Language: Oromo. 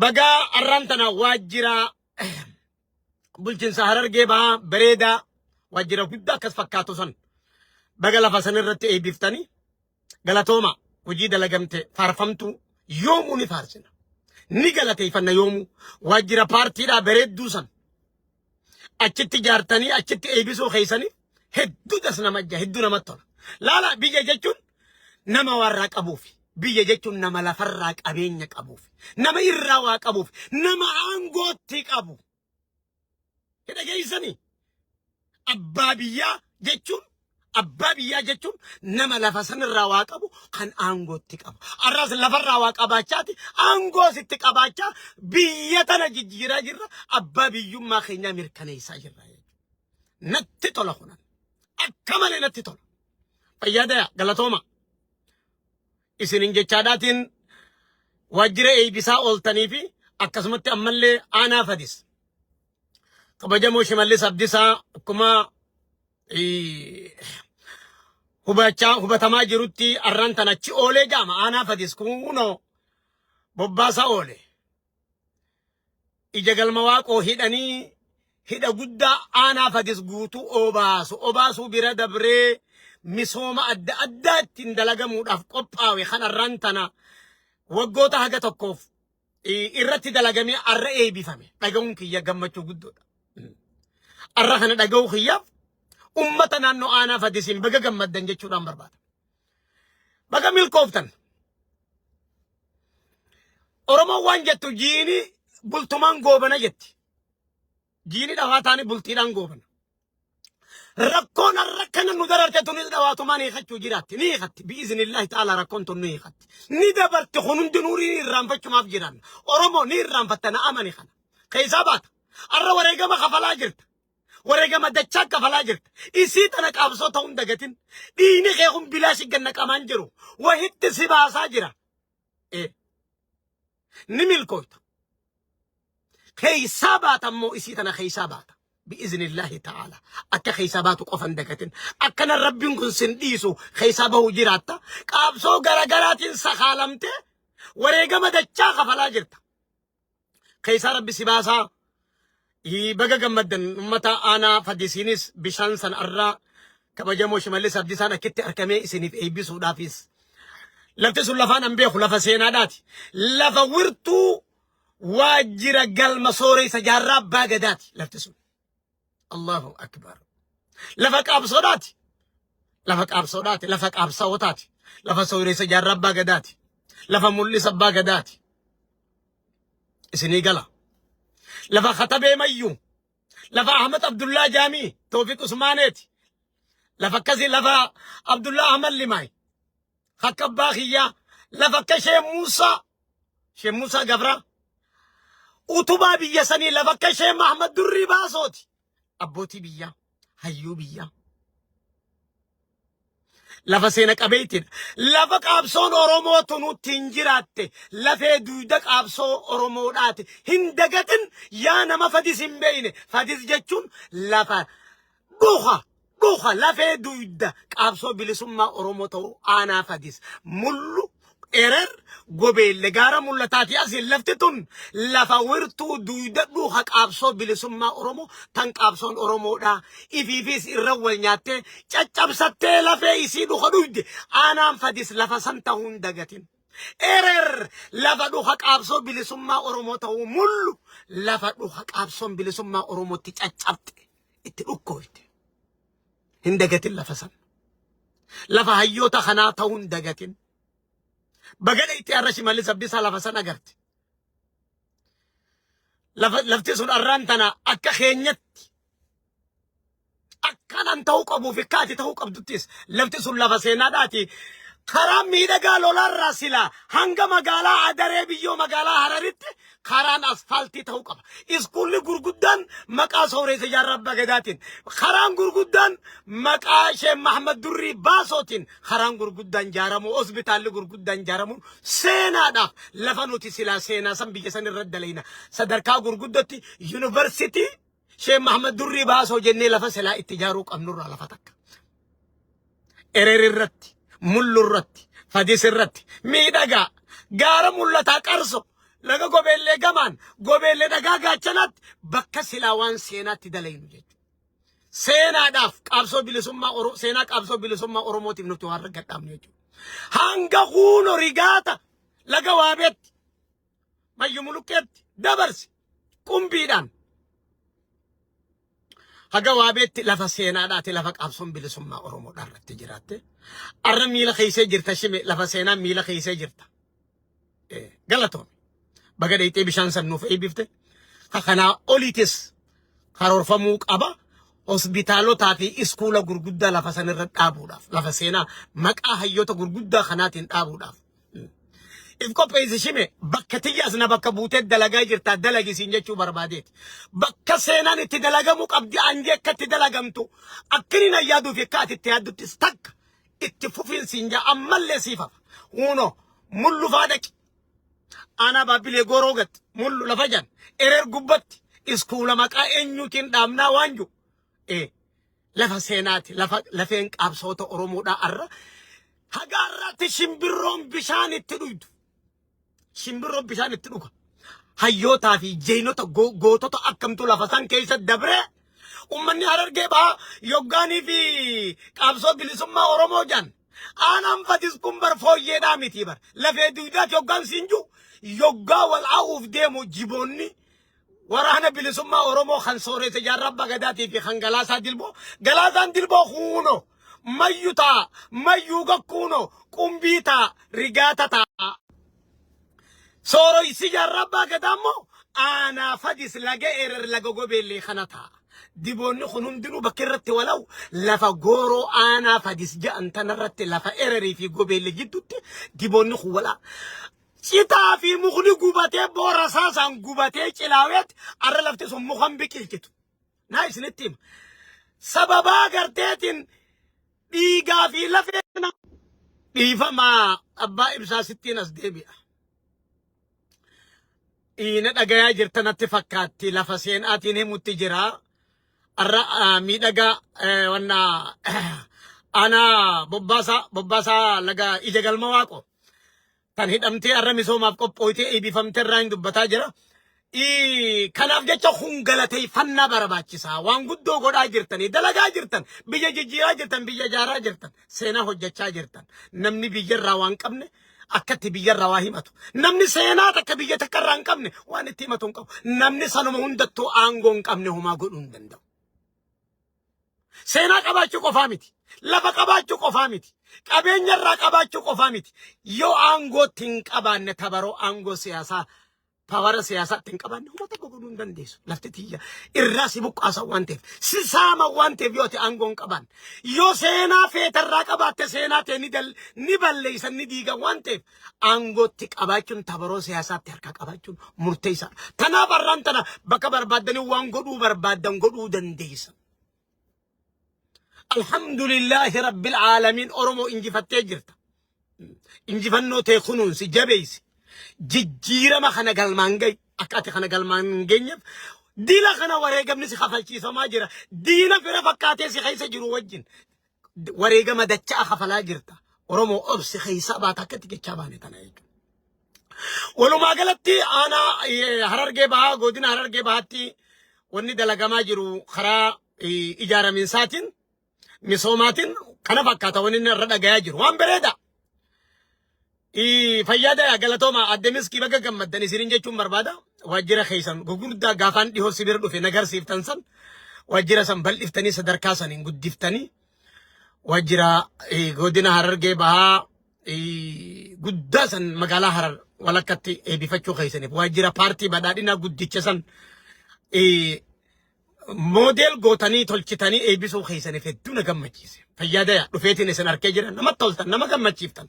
Bagaa arraan tana waajjira bulchiinsa Harargee Bahaa bareedaa waajjira guddaa akkas fakkaatu san baga lafa san irratti eebbiftanii galatooma. Hojii dalagamte faarfamtuu yoomuu ni faarsina. Ni galateeffanna yoomuu. Waajjira paartiidhaa bareedduu san achitti ijaartanii achitti eebbisuu keessanii hedduu das nama ija hedduu namatti tola. Laala, biyya jechuun nama warraa qabuuf, biyya jechuun nama lafarraa qabeenya qabuuf, nama irraa waa qabuuf, nama aangootti qabu. Hidha geessanii abbaa biyyaa jechuun, abbaa biyyaa jechuun nama lafa sanirraa waa qabu kan aangootti qabu. Arras lafarraa waa qabaachaati aangoo sitti qabaachaa biyya tana jijjiiraa jirra, abbaa biyyummaa keenyaa mirkaneessaa jirra jechuudha. Natti tola kunan. Akka malee natti tola. Fayyaadaya, galatooma. Isinin jechaadhaatiin waajjira eebbisaa ooltanii fi akkasumatti ammallee aanaa Fadis. Kabajamoo Shimallis Abdisaa akkuma hubachaa hubatamaa jirutti arraan tan achi oolee jaama aanaa Fadis kunoo bobbaasaa oole. Ija galma Waaqoo hidhanii hidha guddaa aanaa Fadis guutuu obaasu. Obaasuu bira dabree misooma adda addaa ittiin dalagamuudhaaf qophaawe kan arraan tana waggoota haga tokkoof irratti dalagamee arra eebifame. Dhaga'uun kiyya gammachuu guddoodha. Arra kana dhaga'uu kiyyaaf ummata naannoo aanaa Fadisiin baga gammaddan jechuudhaan barbaada. Baga milkooftan. Oromoon waan jettu, jiini bultumaan goobana jetti. Jiini dhawaa taanii bultiidhaan goobana. Rakkoon har'a kana nu dararte tunis dhawaatumaan hiikachuu jiraatti. Ni hiikatti. Bi'iznillaahi ta'ala rakkoon tun ni hiikatti. Ni dabarti, kun hundinuu ni irraanfachumaaf jiran. Oromoo ni irraanfatta, na amani kana. Keessaa baata. Har'a wareegama kafalaa jirta. Wareegama dachaa kafalaa jirta. Isii tana qaabsoo ta'uun dagatin. Dhiigni kee kun bilaashi ganna qamaan jiru. Wahitti si baasaa jira. Ni milkoofta. Keessaa baata immoo, isii tana keessaa baata. Bi'iznillaahi ta'ala. Akka keessaa baatu qofa hin dagatin. Akkana Rabbiin kun sin dhiisu, keessaa bahu jiraatta. Qaabsoo garagaraatiin sakaalamtee wareegama dachaa kafalaa jirta. Keessaa Rabbi si baasaa. Baga gammaddan ummata aanaa Fadisiinis bishaan san arraa kabajamoo Shimallis Abdiisaan akkitti argamee isiniif eebbisuudhaafis. Lafti sun lafaan an beeku lafa seenaadhaati. Lafa wirtuu waajjira galma sooressa Jaarraa Abbaa Gadaati lafti sun. Allahu Akbar. Lafa qaabsoodhaati. Lafa qaabsoodhaati. Lafa qaabsa'ootaati. Lafa sooressa Jaarraa Abbaa Gadaati. Lafa mul'isa Abbaa Gadaati. Isinii gala. Lafa Katabee Mayyuu. Lafa Ahmad Abdullaa Jaamii Toofiq Usmaaneeti. Lafa akkasii, lafa Abdullaa Ahmad Limaay. Akka abbaa kiyyaa lafa akka Shee Muusaa, Shee Muusaa Gabraa. Utubaa biyya sanii, lafa akka Shee Mahmad Durrii Baasooti. Abbootii biyyaa, hayyuu biyyaa. Lafa seena qabeeytiidha. Lafa qaabsoon Oromoo tunutti hin jiraatte. Lafee duyda qaabsoo Oromoodhaati. Hin dagatin yaa nama Fadis hin beeyne. Fadis jechuun lafa dhuka lafee duyda qaabsoo bilisummaa Oromoo ta'u aanaa Fadis. Mullu, Erer, Gobeelle gaara mul'ataati asiin lafti tun lafa wirtuu duyda dhuka qaabsoo bilisummaa Oromoo tan qaabsoon Oromoodha. Ifiifis irra wal nyaattee caccabsattee lafee isii dhuka dhuyde aanaan Fadis lafa san ta'uun dagatin. Erer lafa dhuka qaabsoo bilisummaa Oromoo ta'uu, Mullu lafa dhuka qaabsoon bilisummaa Oromootti caccabte itti dhukkooyte. Hin dagatin lafa san. Lafa hayyoota kanaa ta'uun dagatin. Bagada itti har'a Shimallis Abdiisaa lafa san agarte. Lafa lafti sun arraan tana akka keenyatti akkanaan ta'uu qabuu fi akka ati ta'uu qabduttis lafti sun lafa seenaadhaati. Karaa miidhagaa lolaarraa silaa hanga magaalaa Adaree biyyoo magaalaa Hararitti karaan asfaaltii ta'uu qaba. Iskuulli gurguddaan maqaa Sooressa Jaarraa Abbaa Gadaatiin, karaan gurguddaan maqaa Sheek Mahamad Durrii Baasootiin karaan gurguddaan ijaaramu, hospitaalli gurguddaan ijaaramuun seenaadhaaf lafa nuti silaa seenaa san biyya san irra dalayna. Sadarkaa gurguddatti yuunivarsiitii Sheek Mahamad Durrii Baasoo jennee lafa silaa itti ijaaruu qabnurraa lafa takka. Erer irratti, Mullu irratti, Fadis irratti, miidhagaa, gaara mul'ataa qarso, laga Gobeellee gama. lamaan gobeellee dhagaa gaachanaatti bakka silaa waan seenaatti dalaynu jechuudha. Seenaadhaaf qabsoo bilisummaa Oromoo seenaa qabsoo bilisummaa Oromootiif nuti waan gadhaabnu jechuudha. Hanga huuno rigaata laga waabeetti mayyu muluqqeetti dabarsi qumbiidhaan haga waabeetti lafa seenaadhaati lafa qabsoon bilisummaa Oromoodhaa irratti jiraatte. Arra miila keessee jirta shime lafa seenaa miila keessee jirta. Galatoomi. Baga dheeyxee bishaan san nuuf eebbifte. Kanaa oliitis karoorfamuu qaba. Hospitaalotaa fi iskuula gurguddaa lafa san irra dhaabuudhaaf lafa seenaa maqaa hayyoota gurguddaa kanaatiin dhaabuudhaaf. If qopheessi shime bakka tiyyaas na bakka buutee dalagaa jirtaa dalagi siin jechuu barbaadeeti. Bakka seenaan itti dalagamuu qabdi anjee akka itti dalagamtu akkini na yaaduu fi akka ati itti yaadduttis takka itti fufiin siin jaa ammallee siif hafa. Huunoo mullu faa dhaqi. Aanaa Baabbilee Gooroo gatti mullu lafa jan ereer gubbatti iskuula maqaa eenyuutiin dhaabnaa waan jiru. Lafa seenaati lafa lafeen qabsoota Oromoodhaa arra haga har'aatti shimbirroon bishaan itti dhugdu. Shimbirroon bishaan itti dhuga. Hayyootaa fi jeenota gootota akkamtu lafa san keessa dabree ummanni Harargee bahaa yoggaanii fi qabsoo bilisummaa Oromoo jan. Aanaan fadis kun bar fooyyeedhaa miti bar. Lafee duudaati yoggaan siin jiru yoggaa wal a'uuf deemu jiboonni waraana bilisummaa Oromoo kan sooressa jaarraa abbaa gadaatii fi kan Galaasaa Dilboo. Galaasaan Dilboo huuno mayyu ta'a mayyuu gakkuuno qumbii ta'a rigaata ta'a. Sooroysi jaarraa abbaa gadaa immoo aanaa fadis laga erer laga gobeellee kana ta'a. Diboonni kun hundinuu bakka irratti walawu lafa gooroo aanaa fadis jedhan tanarratti lafa ererii fi gobeellee jidduutti diboonni kun walaa. Citaa fi mukni gubatee boora saasaan gubatee cilaaweet arra lafti sun mukan biqilchitu. Naa isinitti hima. Sababaa garteetiin dhiigaa fi lafee dhiifamaa abbaa ibsaa sittiin as deebi'a. Dhiina dhagayaa jirta natti fakkaatti lafa seenaatiin himutti jira. Arra miidhagaa wanna aanaa bobbaasaa bobbaasaa laga ija galma waaqo. Tan hidhamtee har'a misoomaaf qophooytee eebbifamte irraa hin dubbataa jira. Kanaaf jecha kun galateeffannaa barbaachisaa. Waan guddoo godhaa jirtanii, dalagaa jirtan, biyya jijjiiraa jirtan, biyya ijaaraa jirtan, seenaa hojjechaa jirtan. Namni biyya irraa waan qabne akkatti biyya irraa waa himatu. Namni seenaa takka biyya takka irraa hin qabne waan itti himatu hin qabu. Namni sanuma hundattuu aangoo hin qabne homaa godhuu hin danda'u. Seenaa qabaachuu qofaa miti. Lafa qabaachuu qofaa miti. Qabeenya irraa qabaachuu qofaa miti. Yoo aangootti hin qabaanne tabaroo aangoo siyaasaa pawara siyaasaatti hin qabaanne homa tokko godhuu hin dandeessu. Lafti tiyya irraa si buqqaasa waan ta'eef si saama waan ta'eef yoo ati aangoo hin qabaanne yoo seenaa feetarraa qabaatte seenaa ta'e ni dal ni balleessan ni diigan waan ta'eef aangootti qabaachuun tabaroo siyaasaatti harkaa qabaachuun murteessaadha. Tanaaf har'aan tana bakka barbaaddanii waan godhuu barbaaddan godhuu dandeessan. Alhamdulillaahi Rabbil Aalamiin Oromoo injifattee jirta. Injifannoo tee kunuunsi jabeessi. Jijjiirama kana galmaan gahi. Akka ati kana galmaan hin geenyeef diina kana wareegamni si kafalchiifamaa jira. Diina fira fakkaatee si keessa jiru wajjin wareegama dachaa kafalaa jirta. Oromoo obsi keessaa baata akkatti jechaa baane tana jechuudha. Walumaa galatti aanaa Harargee Bahaa godina Harargee Bahaatti wanni dalagamaa jiru karaa ijaaraminsaatiin misoomaatiin kana fakkaata wanni inni irra dhagayaa jiru waan bareeda. Fayyaa dayaa galatooma adde miskii baga gammaddan isinin jechuun barbaada. Waajjira keessan gurguddaa gaafaan dhihoo si bira dhufe nagarsiiftan san waajjira san bal'iftanii sadarkaa saniin guddiftanii waajjira godina Harargee Bahaa guddaa san magaalaa Harar walakkatti eebbifachuu keessaniif waajjira paartii badhaadhinaa guddicha san moodeel gootanii tolchitanii eebbisuu keessaniif hedduu na gammachiise. Fayyaa dayaa dhufeetiin isin arkee jira namatti toltan nama gammachiiftan.